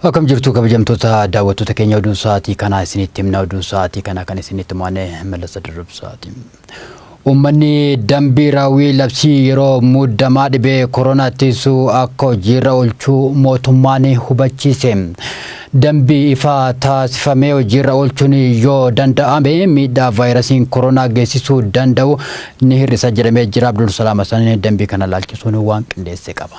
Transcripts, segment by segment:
Akkam jirtu kabajamtoota daawwattoota keenya, oduu sa'aatii kanaa isinitti himna. Oduu sa'aatii kana kan isinitti himaane Mallasa Dirribsaati. Uummanni dambii raawwii labsii yeroo muddamaa dhibee koronaa ittisuu akka hojiirra oolchuu mootummaan hubachiise. Dambii ifa taasifamee hojiirra oolchuun yoo danda'ame miidhaa vaayirasiin koronaa geessisuu danda'u ni hir'isa jedhamee jira. Abdul Salaam Hasan dambii kana laalchisuun waan qindeesse qaba.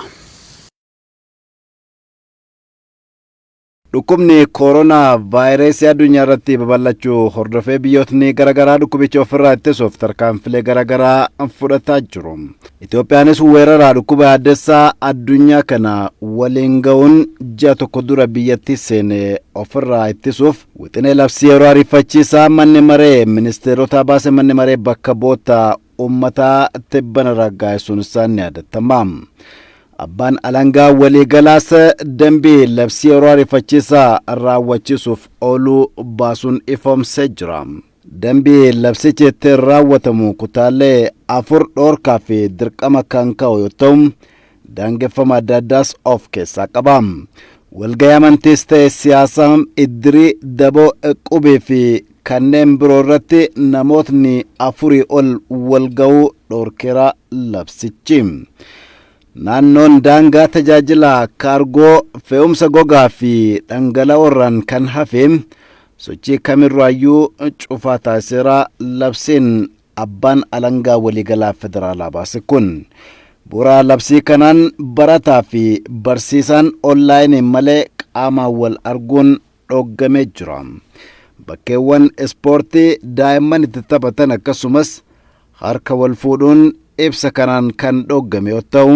Dhukkubni koronaa vaayirasii addunyaa irratti babal'achuu hordofee biyyootni garaagaraa dhukkubicha ofirraa ittisuuf tarkaanfilee garaagaraa fudhataa jiru. Itoophiyaanis weerara dhukkuba yaaddessaa addunyaa kana waliin ga'uun ji'a tokko dura biyyattii seene ofirraa ittisuuf wixinee labsii yeroo ariifachiisaa manni maree ministeerotaa baase manni maree bakka bu'oota uummataa tibbana raggaasisuun isaa ni yaadatama. Abbaan alangaa waliigalaas dambii labsii yeroo ariifachiisaa raawwachiisuuf ooluu baasuun ifoomsee jira. Dambii labsichi ittiin raawwatamu kutaalee 4 dhoorkaa fi dirqama kan ka'u yoo ta'u, daangeffama adda addaas of keessaa qaba. Walgahii amantiis ta'e siyaasaa, iddirii, daboo, qubee fi kanneen biroo irratti namootni 4 ol walgahuu dhoorkeera labsichi. Naannoon daangaa tajaajila kaargoo fe'umsa gogaa fi dhangala'oorraan kan hafe sochii kamirraayyuu cufaa taasiseera labsiin abbaan alangaa waliigalaa federaalaa baase kun. Bu'uura labsii kanaan barataa fi barsiisaan onlaayiniin malee qaamaan wal arguun dhoggamee jira. Bakkeewwan ispoortii daa'imman itti taphatan akkasumas harka wal fuudhuun ibsa kanaan kan dhoggame yoo ta'u,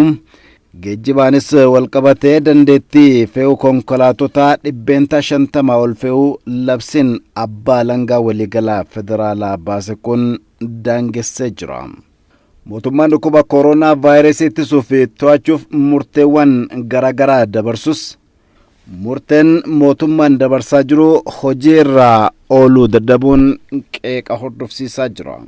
geejjibaanis walqabatee dandeettii fe'uu konkolaatotaa 50% ol fe'uu labsiin abbaa alangaa waliigalaa federaalaa baase kun daangessee jira. Mootummaan dhukkuba koronaa vaayirasii ittisuu fi to'achuuf murteewwan garaagaraa dabarsus, murteen mootummaan dabarsaa jiru hojii irraa ooluu dadhabuun qeeqa hordofsiisaa jira.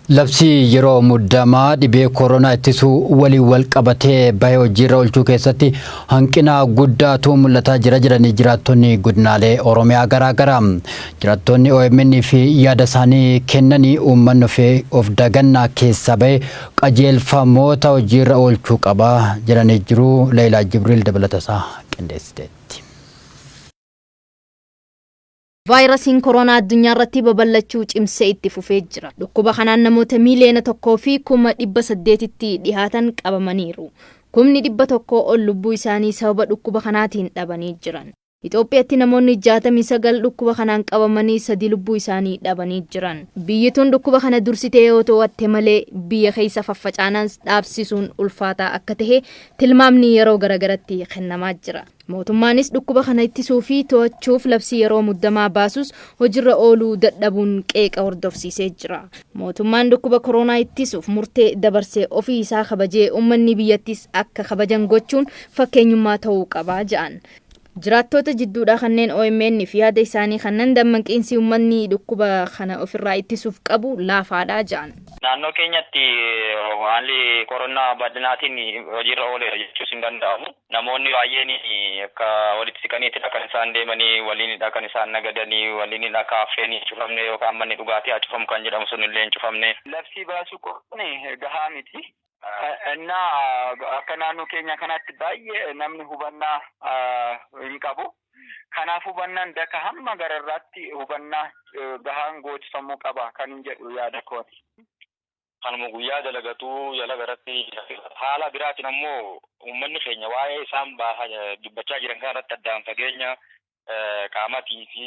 Labsii yeroo muddamaa dhibee koronaa ittisuu waliin wal qabatee bahee hojiirra oolchuu keessatti hanqina guddaatu mul'ataa jira jedhanii jiraattonni godinaalee Oromiyaa garaa garaa. Jiraattonni OMN fi yaada isaanii kennanii uummanni of dagannaa keessaa bahee qajeelfamoota hojiirra oolchuu qaba jedhanii jiru. Leelaa Jibriil dabalatasaa qindeessiteetti. Vaayirasiin koronaa addunyaa irratti babal'achuu cimsee itti fufee jira. Dhukkuba kanaan namoota 1,800,000tti dhihaatan qabamaniiru. 100,000 ol lubbuu isaanii sababa dhukkuba kanaatiin dhabanii jiran. Itoophiyaatti namoonni 69 dhukkuba kanaan qabamanii 3 lubbuu isaanii dhabanii jiran. Biyyi tun dhukkuba kana dursitee yoo to'atte malee biyya keessa faffacaanaan dhaabsisuun ulfaataa akka tahe tilmaamni yeroo garagaratti kennamaa jira. Mootummaanis dhukkuba kana ittisuu fi to'achuuf labsii yeroo muddamaa baasus hojiirra ooluu dadhabuun qeeqa hordofsiisee jira. Mootummaan dhukkuba koronaa ittisuuf murtee dabarsee ofii isaa kabajee uummanni biyyattis akka kabajan gochuun fakkeenyummaa ta'uu qaba jedhan. Jiraattoota jidduudhaa kanneen OMN fi yaada isaanii kannan dammaqiinsi uummanni dhukkuba kana ofirraa ittisuuf qabu laafaadha jedhan. Naannoo keenyatti haalli koronaa bal'inaatiin hojiirra ooleera jechuus hin danda'amu. Namoonni baay'een akka walitti siqaniitidha kan isaan deemanii, waliinidha kan isaan nagadanii, waliinidha kaaffeen hin cufamne yookaan manni dhugaatii haa cufamu kan jedhamu sun illee hin cufamne. Labsii baasuu qofni gahaa miti. Innaa akka naannoo keenya kanatti baay'ee namni hubannaa hin qabu. Kanaaf hubannaan daka hamma gararraatti hubannaa gahaan gochifamuu qaba kan hin jedhu yaada kooti. Kanuma guyyaa dalagatuu jala garatti haala biraatiin ammoo uummanni keenya waa'ee isaan dubbachaa jiran kanarratti addaan fageenya qaamatii fi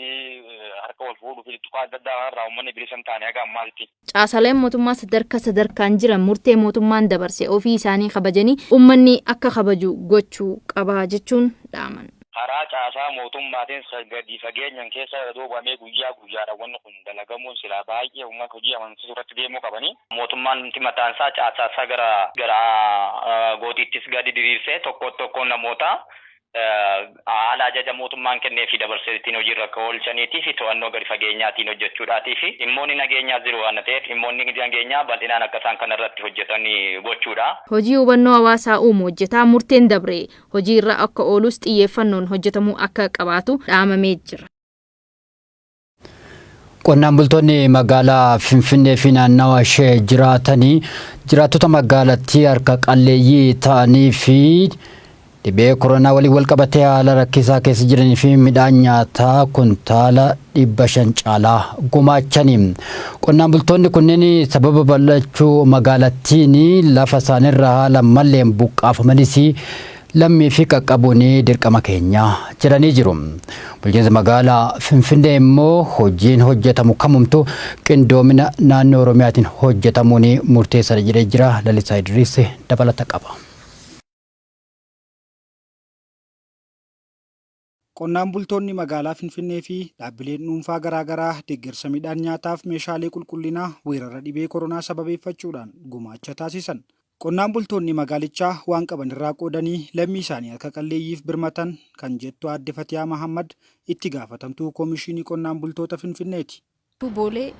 harka wal fuudhuu fi tuttuqaa adda addaa irraa uummanni bilisa hin taane haga ammaatti. Caasaleen mootummaa sadarkaa sadarkaan jiran murtee mootummaan dabarse ofii isaanii kabajanii uummanni akka kabaju gochuu qaba jechuun dhaaman. Karaa caasaa mootummaatiin gadi fageenyaan keessa duubamee guyyaa guyyaadhaan wanni kun dalagamuun silaa baay'ee uummata hojii amansiisuu irratti deemuu qabanii. Mootummaan mataan isaa caasaa isaa gara gootiittis gadi diriirsee tokko tokkoon namoota Haala ajaja mootummaan kennee fi dabarsee ittiin hojiirra akka oolchaniitii fi to'annoo gadi fageenyaatiin hojjechuudhaatii fi dhimmoonni nageenyaa jiru waan ta'eef, dhimmoonni nageenyaa bal'inaan akka isaan kanarratti hojjetan gochuudha. Hojii hubannoo hawaasaa uumu hojjetaa murteen dabre hojii irra akka oolus xiyyeeffannoon hojjetamuu akka qabaatu dhaamamee jira. Qonnaan bultoonni magaalaa Finfinnee fi naannawa ishee jiraatanii jiraattota magaalattii harka qalleeyyii ta'anii fi dhibee koronaa waliin wal qabatee haala rakkisaa keessa jiranii fi midhaan nyaataa kuntaala 500 caalaa gumaachanii. Qonnaan bultoonni kunneen sababa bal'achuu magaalattiin lafa isaaniirraa haala malleen buqqaafamanis lammii fi qaqqabuun dirqama keenya jedhanii jiru. Bulchiinsa magaalaa Finfinnee immoo hojiin hojjetamu kamumtu qindoomina naannoo Oromiyaatiin hojjetamuun murteessaadha jedhee jira. Lalisaa Idriis dabalata qaba. Qonnaan bultoonni magaalaa Finfinnee fi dhaabbileen dhuunfaa garaagaraa deeggarsa midhaan nyaataaf meeshaalee qulqullinaa weerara dhibee koronaa sababeeffachuudhaan gumaacha taasisan. Qonnaan bultoonni magaalichaa waan qaban irraa qoodanii lammii isaanii harka qalleeyyiif birmatan kan jettu Aadde Fatiyaa Mahammad itti gaafatamtuu Koomishinii Qonnaan Bultoota Finfinneeti. Boolee,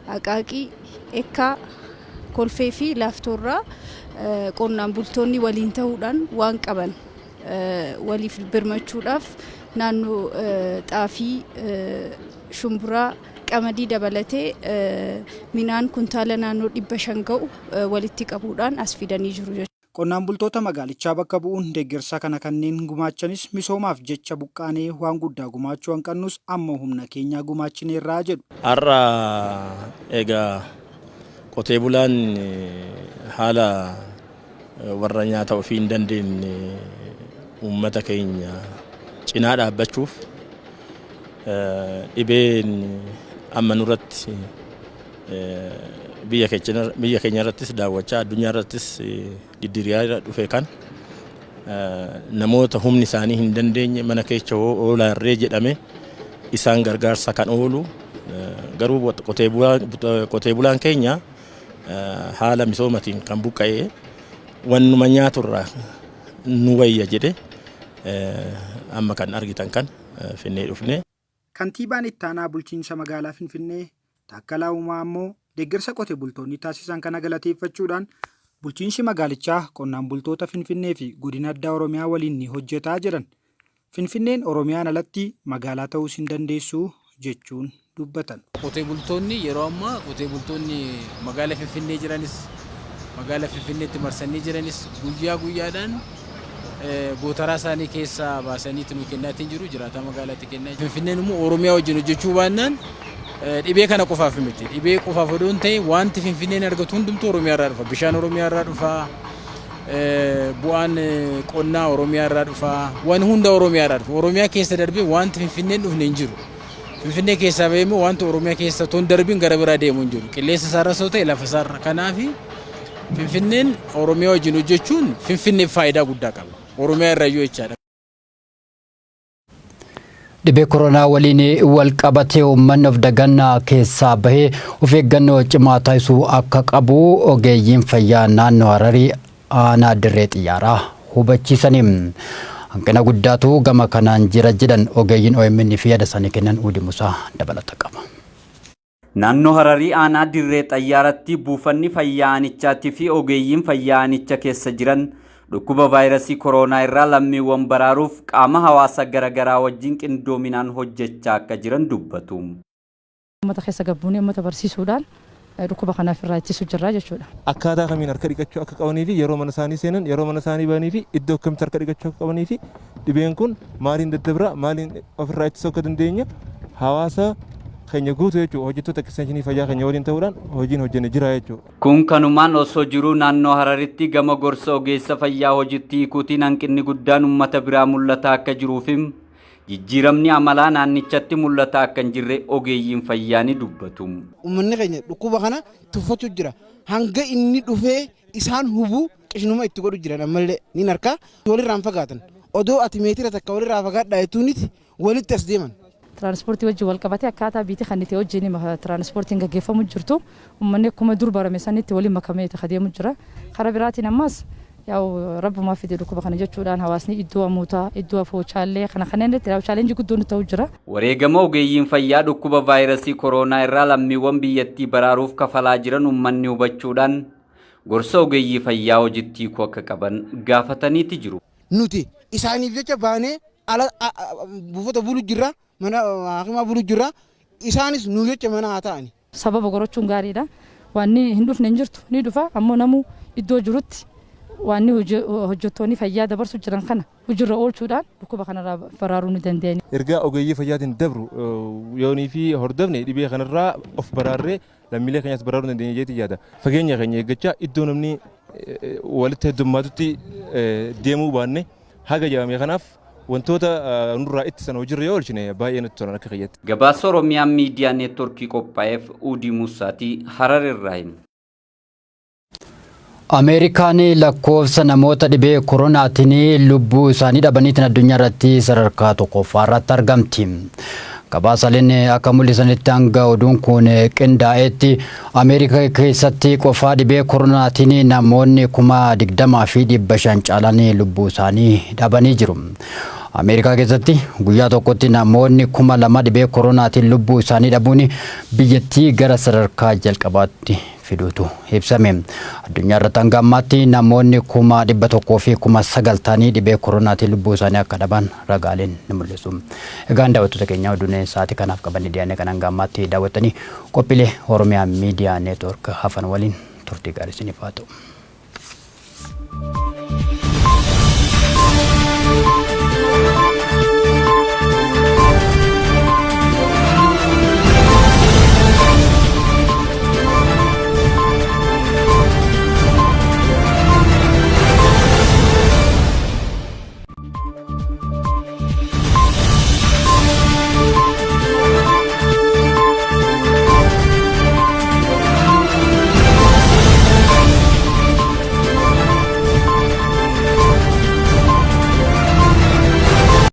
Aqaaqii, Ekkaa, Kolfee fi Laaftoorraa qonnaan bultoonni waliin ta'uudhaan waan qaban waliif birmachuudhaaf naannoo xaafii, shumburaa, qamadii dabalatee midhaan kuntaala naannoo 500 ga'u walitti qabuudhaan as fidanii jiru jechuudha. Qonnaan bultoota magaalichaa bakka bu'uun deeggarsa kana kanneen gumaachanis misoomaaf jecha buqqaanee waan guddaa gumaachuu hanqannus amma humna keenyaa gumaachineerraa jedhu. Har'a egaa qotee bulaan haala warra nyaata ofii hin dandeenye uummata keenya cinaa dhaabbachuuf, dhibeen amma nurratti biyya keenya irrattis daawwachaa, addunyaa irrattis diddiriyaa dhufe kan namoota humni isaanii hin dandeenye mana keessa oolaarree jedhame isaan gargaarsa kan oolu, garuu qotee bulaan keenya haala misoomatiin kan buqqa'ee wannuma nyaaturraa nu wayya jedhe amma kan argitan kan finnee dhufne. Kantiibaan ittaanaa bulchiinsa magaalaa Finfinnee Taakkalaa Uumaa ammoo deeggarsa qote bultoonni taasisan kana galateeffachuudhaan bulchiinsi magaalichaa qonnaan bultoota Finfinnee fi godina addaa Oromiyaa waliin ni hojjetaa jedhan. Finfinneen Oromiyaan alatti magaalaa ta'uus hin dandeessu jechuun dubbatan. Qotee bultoonni yeroo ammaa, qotee bultoonni magaalaa Finfinnee jiranis, magaalaa Finfinneetti marsanii jiranis, guyyaa guyyaadhaan gootaraa isaanii keessaa baasaniitu nu kennaatiin jiru, jiraataa magaalaatti kennaa. Finfinneen immoo Oromiyaa wajjin hojjechuu baannaan, dhibee kana qofaaf miti. Dhibee qofaaf odoo hin ta'in, wanti Finfinneen argatu hundumtuu Oromiyaa irraa dhufa. Bishaan Oromiyaa irraa dhufa. Bu'aan qonnaa Oromiyaa irraa dhufa. Waan hunda Oromiyaa irraa dhufa. Oromiyaa keessa darbee wanti Finfinneen dhufne hin jiru. Finfinnee keessaa bahee immoo wanti Oromiyaa keessa otoo hin darbin gara biraa deemu hin jiru. Qilleensa isaarras yoo ta'e lafa isaarra. Kanaaf Finfinneen Oromiyaa wajjin hojjechuun Finfinneef faayidaa guddaa qaba. Oromiyaa irra iyyuu jechaadha. Dhibee koronaa waliin wal qabatee uummanni of dagannaa keessaa bahee of eeggannoo cimaa taasisuu akka qabu ogeeyyiin fayyaa naannoo Hararii aanaa Dirree Xiyyaaraa hubachiisanii. Hanqina guddaatu gama kanaan jira jedhan ogeeyyiin. OMN fi yaada isaanii kennan Uudi Musaa dabalata qaba. Naannoo Hararii aanaa Dirree Xayyaaratti buufanni fayyaa aanichaatii fi ogeeyyiin fayyaa aanicha keessa jiran dhukkuba vaayirasii koronaa irraa lammiiwwan baraaruuf qaama hawaasa garaagaraa wajjin qindoominaan hojjechaa akka jiran dubbatu. Uummata keessa gabbuunee uummata barsiisuudhaan dhukkuba kanaaf irraa ittisuu jirra jechuudha. Akkaataa kamiin harka dhiqachuu akka qabanii fi yeroo mana isaanii seenan, yeroo mana isaanii bahanii fi iddoo akkamitti harka dhiqachuu akka qabanii fi dhibeen kun maaliin daddabra, maaliin ofirraa ittisuu akka dandeenya hawaasa keenya guutuu jechuudha, hojjettoota ekstenshinii fayyaa keenya waliin ta'uudhaan hojiin hojjenne jira jechuudha. Kun kanumaan osoo jiruu, naannoo Hararitti gama gorsa ogeessa fayyaa hojiitti hiikuutiin hanqinni guddaan uummata biraa mul'ataa akka jiruufi jijjiiramni amalaa naannichatti mul'ataa akka hin jirre ogeeyyiin fayyaa ni dubbatu. Uummanni keenya dhukkuba kana tuffachuu jira. Hanga inni dhufee isaan hubu qishnuma itti godhu jiran ammallee ni harkaa walirraan fagaatan. Odoo ati meetira 1 walirraa fagaadhaa jettuuniti walitti as deeman. Tiraanspoortii wajjin wal qabatee akkaataa biitii kan itti wajjin tiraanspoortiin gaggeeffamu jirtu, uummanni akkuma dur barame sanitti waliin makamee itti adeemu jira. Karaa biraatiin ammas Yaa'u rabbumaa fide dhukkuba kana jechuudhaan hawaasni iddoo amuutaa, iddoo afoochaallee kana kanneen irratti challenge guddoon ta'u jira. Wareegama ogeeyyiin fayyaa dhukkuba vaayirasii kooroonaa irraa lammiiwwan biyyattii baraaruuf kafalaa jiran uummanni hubachuudhaan gorsa ogeeyyii fayyaa hojiitti hiikuu akka qaban gaafataniiti jiru. Nuti isaaniif jecha baanee ala buufata bulu jirra, mana hakimaa bulu jirra, isaanis nu jecha mana haa ta'ani. Sababa gorachuun gaariidha. Wanni hin dhufne hin jirtu, ni dhufa, ammoo namuu iddoo jirutti waan hojjettoonni fayyaa dabarsu jiran kana hojiirra oolchuudhaan dhukkuba kanarraa baraaruu ni dandeenya. Ergaa ogeeyyii fayyaatiin dabru yoonii fi hordofne dhibee kanarraa of baraarree lammiilee keenyas baraaruu dandeenya jeetii yaada. Fageenya keenya eeggachaa iddoo namni walitti heddummaatutti deemuu baanne haga jedhame kanaaf wantoota nurraa ittisan hojiirra yoo oolchine baay'ee nutti tolan akka kiyyatti. Gabaasa Oromiyaa Miidiyaa Neetworkii qophaa'eef Uudii Musaatii Harar irraa hima. Ameerikaan lakkoofsa namoota dhibee koronaatiin lubbuu isaanii dhabaniitiin addunyaa irratti sadarkaa tokkoffaa irratti argamti. Gabaasaaleen akka mul'isanitti hanga oduun kun qindaa'etti Ameerikaa keessatti qofaa dhibee koronaatiin namoonni 20,500 caalan lubbuu isaanii dhabanii jiru. Ameerikaa keessatti guyyaa tokkotti namoonni 2,000 dhibee koronaatiin lubbuu isaanii dhabuun biyyattii gara sadarkaa jalqabaatti fiduutu ibsame. Addunyaa irratti hanga ammaatti namoonni 109,000 ta'anii dhibee koronaatiin lubbuu isaanii akka dhaban ragaaleen ni mul'isu. Egaan daawwattoota keenya, oduun sa'aatii kanaaf qabannee dhiyaanne kan hanga ammaatti daawwattanii, qophiilee Oromiyaa Miidiyaa Neetwork hafan waliin turtii gaarii isiniif haa ta'u.